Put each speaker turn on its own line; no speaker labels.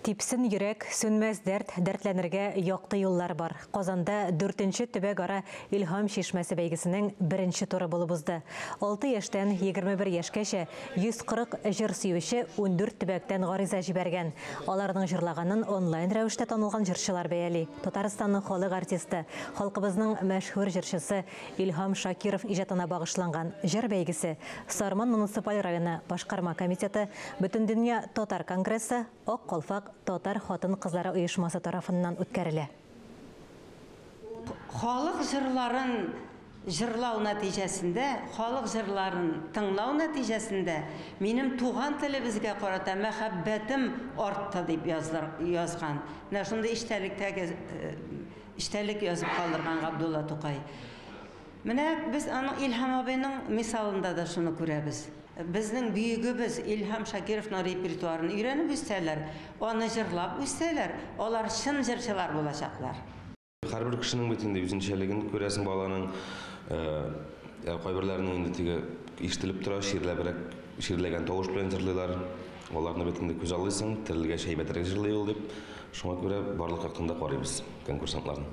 Типсен йөрәк, сүнмәс дәрт, дәртләнергә якты юллар бар. Казанда 4нче төбәк-ара Илһам чишмәсе бәйгесенең беренче туры булып узды. 6 яшьтән 21 яшькәчә 140 җыр сөюче 14 төбәктән гариза җибәргән. Аларның җырлаганын онлайн рәвештә танылган җырчылар бәяли. Татарстанның халык артисты, халкыбызның мәшһүр җырчысы Илһам Шакиров иҗатына багышланган җыр бәйгесе Сарман муниципаль районы башкарма комитеты, Бөтендөнья татар конгрессы, Ак калфак татар хатын-кызлары оешмасы тарафыннан үткәрелә.
Халык җырларын җырлау нәтиҗәсендә, халык җырларын тыңлау нәтиҗәсендә минем туган телебезгә карата мәхәббәтем артты, дип язган. Менә шундый эчтәлектәге эчтәлек язып калдырган Габдулла Тукай. Менә без аның Илһам абыйның мисалында да шуны күрәбез. Безнең бөегебез Илһам Шакировның репертуарын өйрәнеп үссәләр, аны җырлап үссәләр, алар чын җырчылар булачаклар.
Һәрбер кешенең бит инде үзенчәлеген күрәсең баланың. Ә кайберләренең инде теге ишетелеп тора, чирләбрәк, чирләгән тавыш белән җырлыйлар. Аларны бит инде күзаллыйсың, терелгәч әйбәтрәк җырлый ул дип. Шуңа күрә барлык яктан да карыйбыз конкурсантларны.